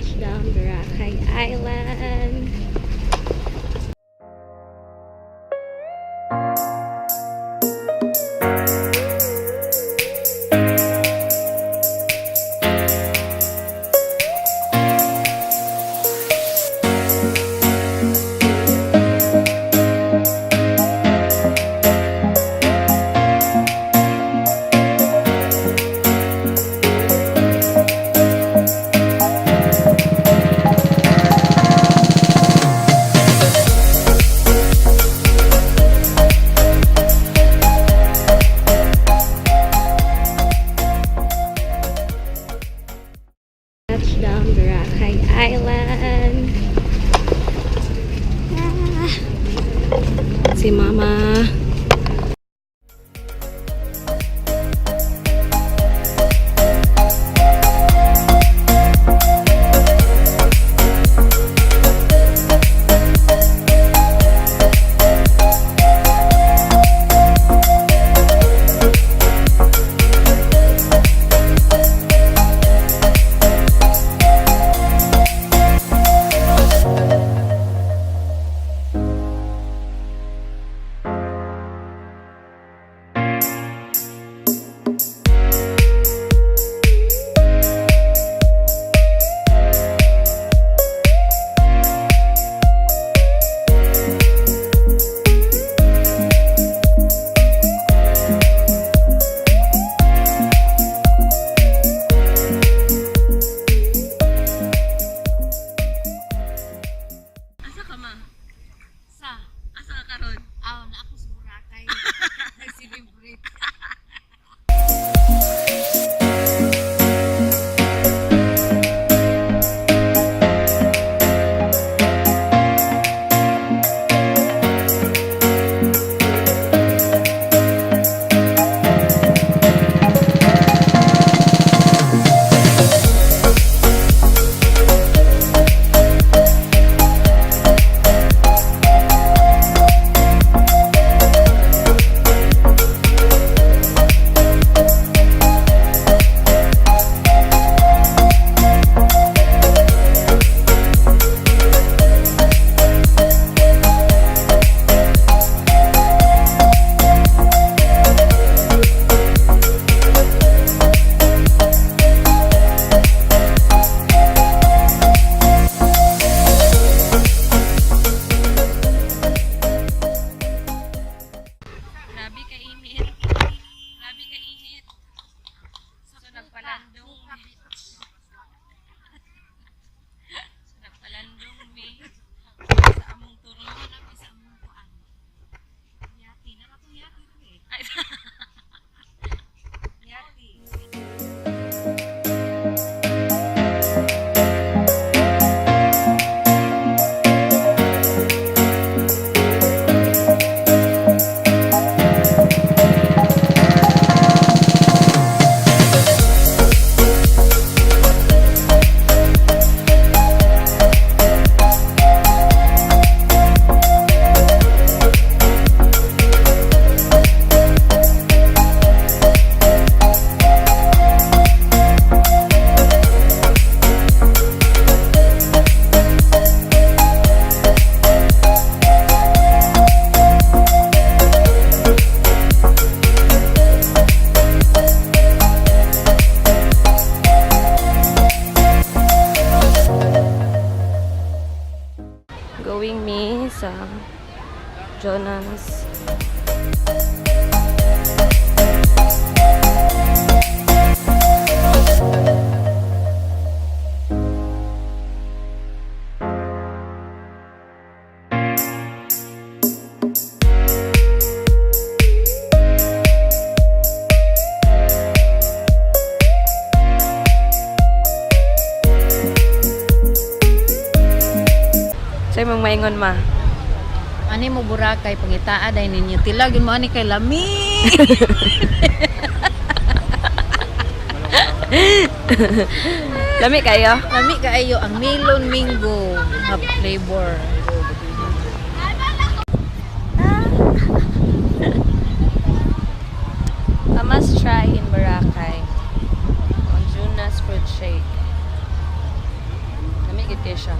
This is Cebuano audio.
Touchdown Boracay Island. Touchdown Boracay Island. Ah. Si Mama. Asa ka, Ma? Sa? Asa ka karon? Aw, na ako sa Boracay. Nag-celebrate. Grabe ka init. Grabe ka init. So nagpalandong. So nagpalandong mi sa among turon. Sa among kuan. Yati. Nakatong yati rin eh. Ay, Yati. Going me sa Jonas. Sa'yo mong maingon, Ma. Ani mo Boracay, pangitaa day ninyo. Tilag yun mo ani kay lami. Lami kayo? Lami kaayo ang melon mango nga flavor. A must try in Boracay. On Junas Fruit Shake. Kay siya.